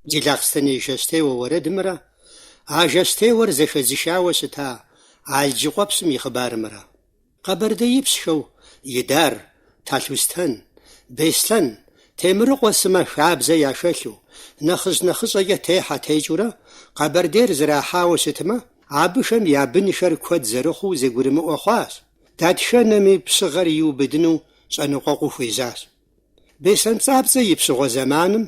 Джылахъстэней жэщтеуэ уэрэдымрэ а жэщтеуэр зэхэзышауэ щыта Алджыкъуэпщым и хъыбарымрэ. Къэбэрдеипщхэу Идар, Талъустэн, Беслъэн, Темрыкъуэ сымэ хабзэ яхэлъу, нэхъыжь-нэхъыщӏэкӏэ техьэ-текӏыурэ Къэбэрдейр зэрахьауэ щытмэ, абыхэм я бынхэр куэд зэрыхъуу зэгурымыӏуэ хъуащ, дэтхэнэми пщыгъэр иубыдыну щӏэныкъуэкъуу хуежьащ. Беслъэн Пцӏапцӏэ и пщыгъуэ зэманым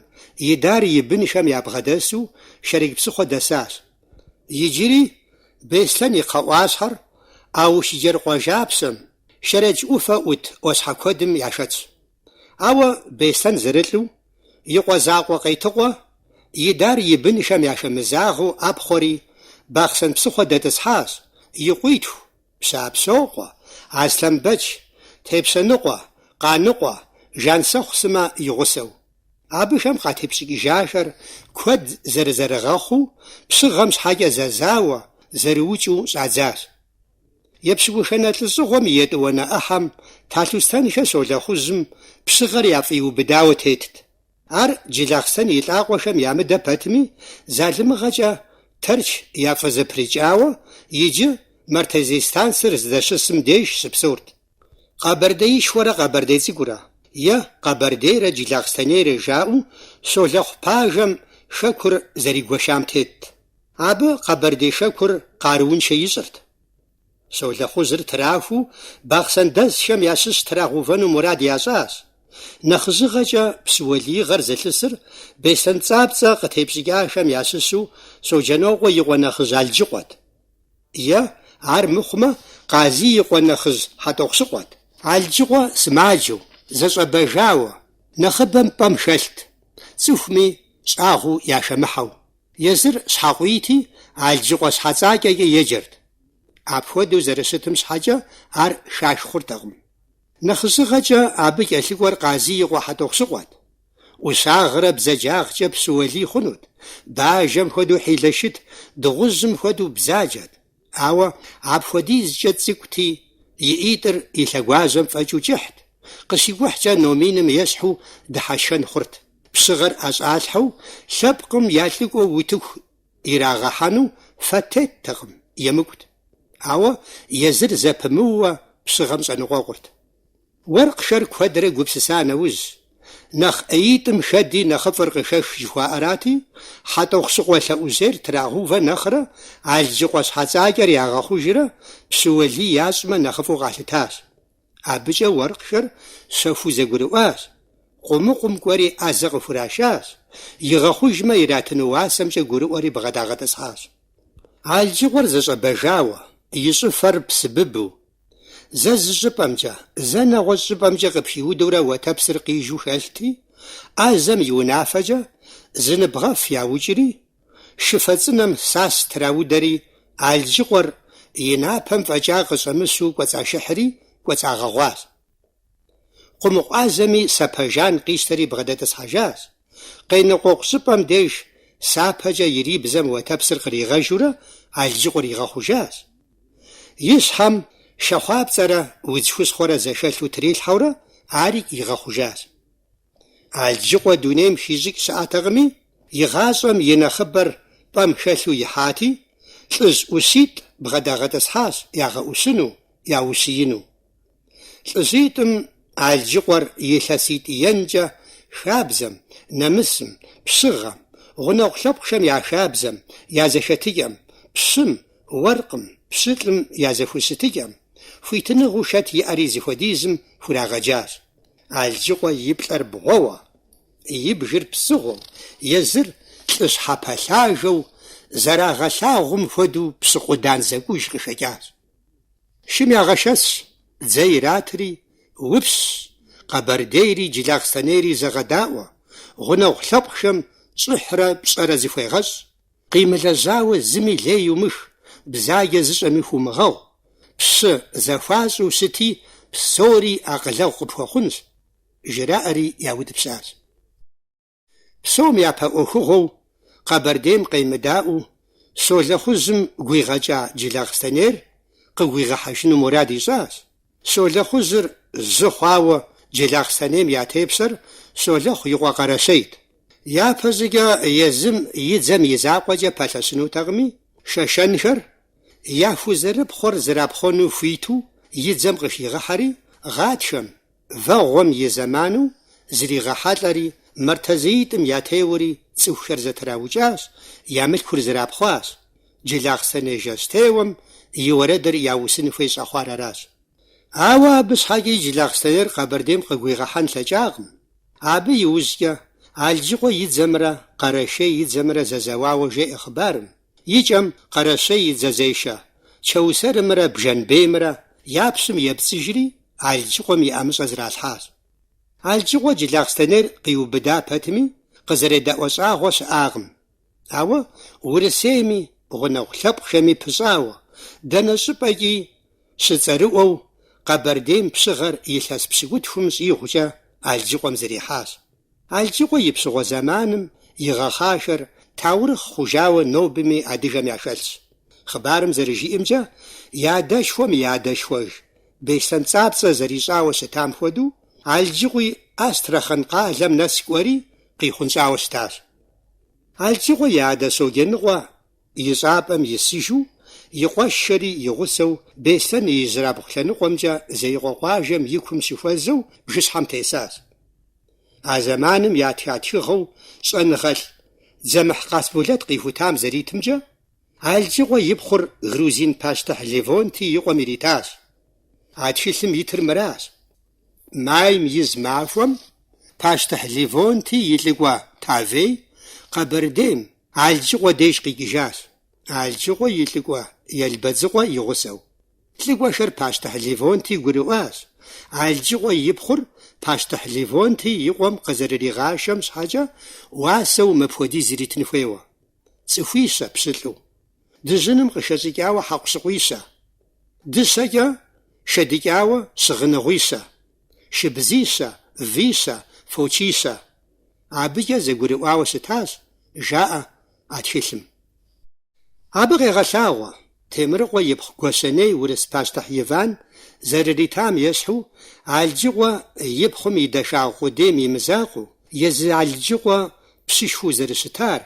Идар и бынхэм ябгъэдэсу Шэрэдж псыхъуэ дэсащ. Иджыри Беслъэн и кхъэӏуащхьэр Аушыджэр къуажапщэм, Шэрэдж ӏуфэ ӏут ӏуащхьэ куэдым яхэтщ. Ауэ Беслъэн зэрылӏу, и къуэ закъуэ Къейтыкъуэ Идар и бынхэм яхэмызагъэу ӏэпхъуэри, Бахъсэн псыхъуэ дэтӏысхьащ, и къуитху, Пщыапщокъуэ, Аслъэнбэч, Тепщэныкъуэ, Къаныкъуэ, Жансэхъу сымэ и гъусэу. Абыхэм къатепщӏыкӏыжахэр куэд зэрызэрыгъэхъуу, пщыгъэм щхьэкӏэ зэзауэ, зэрыукӏыу щӏадзащ. Епщыкӏуханэ лӏыщӏыгъуэм и етӏуанэ ӏыхьэм Талъустэнхэ Щолэхъужьым пщыгъэр яфӏиубыдауэ тетт. Ар Джылахъстэн и лӏакъуэхэм ямыдэ пэтми, залымыгъэкӏэ Тэрч яфӏызэпрыкӏауэ, иджы Мэртэзей станцыр здэщысым деж щыпсэурт. Къэбэрдеишхуэрэ Къэбэрдей цӏыкӏурэ е Къэбэрдейрэ Джылахъстэнейрэ жаӏэу Щолэхъу пажэм хэкур зэригуэшам тетт. Абы Къэбэрдей хэкур къарууншэ ищӏырт. Щолэхъужьыр трахыу бахъсэндэсхэм ящыщ трагъэувэну мурад ящӏащ. Нэхъыжьыгъэкӏэ пщы уэлиигъэр зылъысыр Беслъэн Пцӏапцӏэ къытепщӏыкӏахэм ящыщу Щоджэнокъуэ и къуэ нэхъыжь Алджыкъуэт. Е, ар мыхъумэ, Къазий и къуэ нэхъыжь Хьэтӏохъущыкъуэт. Алджыкъуэ сымаджэу, зэщӏэбэгауэ, нэхъыбэм пӏэм хэлът, цӏыхуми щӏагъуэу яхэмыхьэу. Езыр щхьэкъуийти, Алджыкъуэ щхьэцӏакӏэкӏэ еджэрт. Апхуэдэу зэрыщытым щхьэкӏэ ар хах хъуртэкъым. Нэхъыжьыгъэкӏэ абы кӏэлъыкӏуэр Къазий и къуэ Хьэтӏохъущыкъуэт. ӏущагърэ бзаджагъкӏэ пщы уэлий хъунут, бажэм хуэдэу хьилэшыт, дыгъужьым хуэдэу бзаджэт. Ауэ апхуэдизкӏэ цӏыкӏути, и ӏитӏыр и лъэгуажьэм фӏэкӏыу кӏыхьт, къыщикӏухькӏэ номиным ещхьу дыхьэшхэн хъурт. Пщыгъэр ӏэщӏалъхьэу лъэпкъым я лӏыкӏуэу утыку ирагъэхьэну фэ теттэкъым, емыкӏут. Ауэ езыр зэпымыууэ пщыгъэм щӏэныкъуэкъурт. Уэркъхэр куэдрэ гупсыса нэужь, нэхъ ӏеитӏым хэди нэхъыфӏыр къыхэх жыхуаӏэрати, Хьэтӏохъущыкъуэ лъэӏужьейр трагъэувэ нэхърэ Алджыкъуэ щхьэцӏакӏэр ягъэхъужрэ пщы уэлий ящӏмэ нэхъыфӏу къалъытащ. Абыкӏэ уэркъхэр щэхуу зэгурыӏуащ, къумыкъум кӏуэри ӏэзэ къыхурашащ, игъэхъужмэ иратыну уасэмкӏэ гурыӏуэри бгъэдагъэтӏысхьащ. Алджыкъуэр зэщӏэбэгауэ, и щӏыфэр псыбыбу, зэ зы щӏыпӏэмкӏэ, зэ нэгъуэщӏ щӏыпӏэмкӏэ къыпхиудурэ уэтэпсыр къижу хэлъти, ӏэзэм и унафэкӏэ зы ныбгъэф яукӏри, шыфэ цӏынэм сас траудэри, Алджыкъуэр и напэм фӏэкӏа къыщӏэмыщу кӏуэцӏашыхьри кӏуэцӏагъэгъуащ. Къумыкъу ӏэзэми сапэ жан къищтэри бгъэдэтӏысхьэжащ. Къеныкъуэкъу щӏыпӏэм деж сапэкӏэ ирибзэм уэтэпсыр къригъэжурэ Алджыкъуэр игъэхъужащ. И щхьэм шэхъуапцӏэрэ удз хущхъуэрэ зэхэлъу трилъхьэурэ ари игъэхъужащ. Алджыкъуэ дунейм хищӏыкӏ щыӏэтэкъыми, и гъащӏэм и нэхъыбэр пӏэм хэлъу ихьати, лӏыжь ӏущитӏ бгъэдагъэтӏысхьащ ягъэӏущыну, яущиину. Лӏыжьитӏым Алджыкъуэр илъэситӏ енкӏэ хабзэм, нэмысым, пщыгъэм, гъунэгъу лъэпкъхэм я хабзэм, я зэхэтыкӏэм, пщым, уэркъым, пщылӏым я зэхущытыкӏэм, хуитыныгъэу хэт иӏэри зыхуэдизым хурагъэджащ. Алджыкъуэ и плӏэр бгъуэуэ, и бгыр псыгъуэу, езыр лӏы щхьэпэлъагэу зэрагъэлъагъум хуэдэу пщы къудан зэкӏуж къыхэкӏащ. Шым ягъэшэсщ, дзэ иратри, упщщ, Къэбэрдейри Джылахъстэнейри зэгъэдаӏуэ, гъунэгъу лъэпкъхэм щӏыхьрэ пщӏэрэ зыхуегъэщӏ, къимылэжьауэ зыми лей иумых, бзаджэ зыщӏэми хуумыгъэгъу, пщы зэхуащӏу щыти, псори акъылэгъу къыпхуэхъунщ, жраӏэри яутӏыпщащ. Псом япэ ӏуэхугъуэу Къэбэрдейм къемыдаӏуэу Щолэхъужьым гуигъэкӏа Джылахъстэнейр къыгуигъэхьэжыну мурад ищӏащ. Щолэхъужьыр жьы хъуауэ Джылахъстэнейм я тепщэр Щолэхъу и къуэ Къэрэщейт. Япэщӏыкӏэ езым и дзэм и закъуэкӏэ пэлъэщынутэкъыми, шэшэнхэр яхузэрыпхъуэр зэрапхъуэну хуиту и дзэм къыхигъэхьэри, гъатхэм, вэгъуэм и зэману зригъэхьэлӏэри, Мэртазеитӏым ятеуэри цӏыхухэр зэтраукӏащ, я мылъкур зэрапхъуащ. Джылахъстэней жэщтеуэм и уэрэдыр яусын хуей щӏэхъуар аращ. Ауэ абы щхьэкӏи Джылахъстэнейр Къэбэрдейм къыгуигъэхьэн лъэкӏакъым. Абы иужькӏэ Алджыкъуэ и дзэмрэ Къэрэщей и дзэмрэ зэзэуауэ жеӏэ хъыбарым. Икӏэм Къэрэщей и дзэзешэ Чэусэрымрэ Бжэнбеймрэ я пщым епцӏыжри Алджыкъуэм и ӏэмыщӏэ зралъхьащ. Алджыкъуэ Джылахъстэнейр къиубыда пэтми, къызэредэӏуэ щӏагъуэ щыӏакъым. Ауэ Урысейми, гъунэгъу лъэпкъхэми пыщӏауэ, дэнэ щӏыпӏэкӏи щыцӏэрыӏуэу Къэбэрдейм пщыгъэр илъэс пщыкӏутхум щӏигъукӏэ Алджыкъуэм зэрихьащ. Алджыкъуэ и пщыгъуэ зэманым игъэхъахэр таурыхъ хъужауэ нобэми адыгэм яхэлъщ. Хъыбарым зэрыжиӏэмкӏэ, и адэшхуэм и адэшхуэж Беслъэн Цӏапцӏэ зэрищӏауэ щытам хуэдэу, Алджыкъуи Астрэхъан къалэм нэс кӏуэри къихъунщӏауэ щытащ. Алджыкъуэ и адэ Щоджэныкъуэ и щӏапӏэм исыжу, и къуэшхэри и гъусэу Беслъэн и ижьрабгъу лъэныкъуэмкӏэ Зеикъуэ къуажэм и кум щыхуэзэу бжыщхьэм тесащ. А зэманым ятха тхыгъэу щӏэныгъэлӏ Дзэмыхь Къасболэт къихутам зэритымкӏэ, Алджыкъуэ и пхъур грузин пащтыхь Левонти и къуэм иритащ. А тхылъым итыр мыращ. Майм и зы махуэм пащтыхь Левонти и лӏыкӏуэ Тавей Къэбэрдейм Алджыкъуэ деж къикӏыжащ, Алджыкъуэ и лӏыкӏуэ Елбэдзыкъуэ и гъусэу. Лӏыкӏуэхэр пащтыхь Левонти гурыӏуащ, Алджыкъуэ и пхъур пащтыхь Левонти и къуэм къызэрыригъашэм щхьэкӏэ уасэу мыпхуэдиз иритын хуейуэ. Цӏыхуищэ пщылӏу. Дыжьыным къыхэщӏыкӏауэ хьэкъущыкъуищэ. Дыщэкӏэ хэдыкӏауэ щыгъыныгъуищэ. Шыбзищэ, вищэ, фочищэ. Абыкӏэ зэгурыӏуауэ щытащ, жаӏэ а тхылъым. Абы къегъэлъагъуэ, Темрыкъуэ ипхъу Гуащэней урыс пащтыхь Иван зэрыритам ещхьу, Алджыкъуэ и пхъум и дахагъ къудейм и мызакъуэу, езы Алджыкъуэ пщышхуэу зэрыщытар.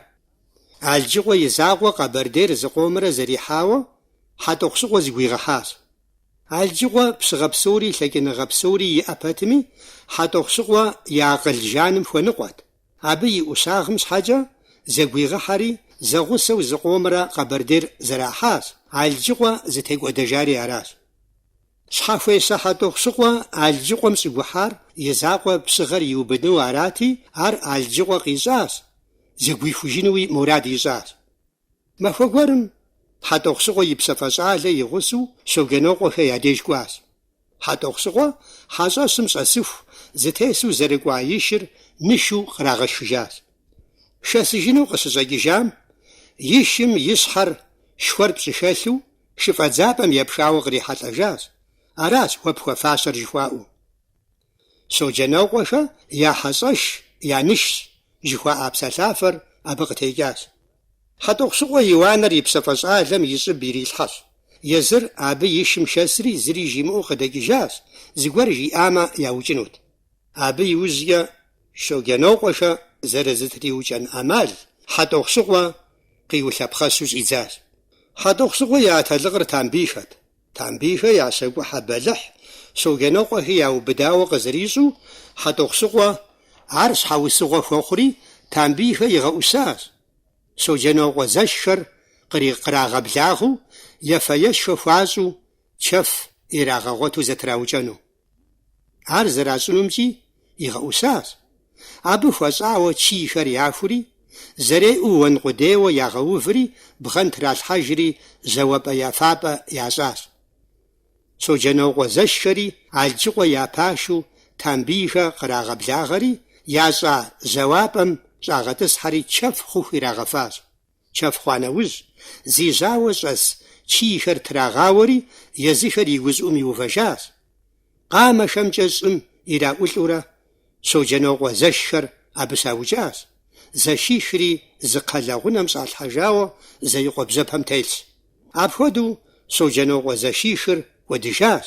Алджыкъуэ и закъуэ Къэбэрдейр зыкъомрэ зэрихьауэ Хьэтӏохъущыкъуэ зыгуигъэхьащ. Алджыкъуэ пщыгъэ псори лъэкӏыныгъэ псори иӏэ пэтми, Хьэтӏохъущыкъуэ и акъыл жаным хуэныкъуэт. Абы и ӏущагъым щхьэкӏэ зэгуигъыхьэри, зэгъусэу зыкъомрэ Къэбэрдейр зэрахьащ, Алджыкъуэ зытекӏуэдэжари аращ. Щхьэхуещэ Хьэтӏохъущыкъуэ Алджыкъуэм щӏыгухьар и закъуэ пщыгъэр иубыдыну арати, ар Алджыкъуэ къищӏащ, зэгуихужынуи мурад ищӏащ. Махуэ гуэрым Хьэтӏохъущыкъуэ и пщафӏэ щӏалэ и гъусэу Щоджэнокъуэхэ я деж кӏуащ. Хьэтӏохъущыкъуэ хьэщӏэщым щӏэсыху зытесу зэрыкӏуа и шыр нышу кърагъэшхыжащ. Шэсыжыну къыщыщӏэкӏыжам, и шым и щхьэр шхуэр пщӏыхэлъу шыфӏэдзапӏэм епхауэ кърихьэлӏэжащ, аращ уэ пхуэфащэр жыхуаӏэу. Щоджэнокъуэхэ я хьэщӏэш я нышщ жыхуаӏа псэлъафэр абы къытекӏащ. Хьэтӏохъущыкъуэ и уанэр и пщэфӏэ щӏалэм и щӏыб ирилъхьэщ. Езыр абы и шым шэсри зыри жимыӏэу къыдэкӏыжащ, зыгуэр жиӏамэ, яукӏынут. Абы иужькӏэ Щоджэнокъуэхэ зэрызэтриукӏэн ӏэмал Хьэтӏохъущыкъуэ къиулъэпхъэщу щӏидзащ. Хьэтӏохъущыкъуэ и атэлыкъыр Тамбийхэт. Тамбийхэ я щэкӏухьэ бэлыхь Щоджэнокъуэхи яубыдауэ къызэрищӏу, Хьэтӏохъущыкъуэ ар щхьэусыгъуэ хуэхъури, Тамбийхэ игъэӏущащ. Щоджэнокъуэ зэшхэр кърагъэблагъэу, ефэ-ешхэ хуащӏу, чэф ирагъэгъуэту зэтраукӏэну. Ар зэращӏынумкӏи игъэӏущащ. Абы хуэщӏауэ чийхэр яхури, зэреӏэу уэн къудейуэ ягъэуври, бгъэн тралъхьэжри жьауапӏэ-ефапӏэ ящӏащ. Щоджэнокъуэ зэшхэри Алджыкъуэ я пашэу Тамбийхэ кърагъэблагъэри, ящӏа жьауапӏэм щӏагъэтӏысхьэри чэф хъуху ирагъэфащ. Чэф хъуа нэужь, зи жьауэ щӏэс чийхэр трагъауэри, езыхэр и гущӏыӏум иувэжащ. Къамэхэмкӏэ щӏым ираӏулӏурэ, Щоджэнокъуэ зэшхэр абы щаукӏащ, зэшихри зы кхъэлэгъунэм щӏалъхьэжауэ Зеикъуэ бжьэпэм телъщ. Апхуэдэу Щоджэнокъуэ зэшихыр кӏуэдыжащ.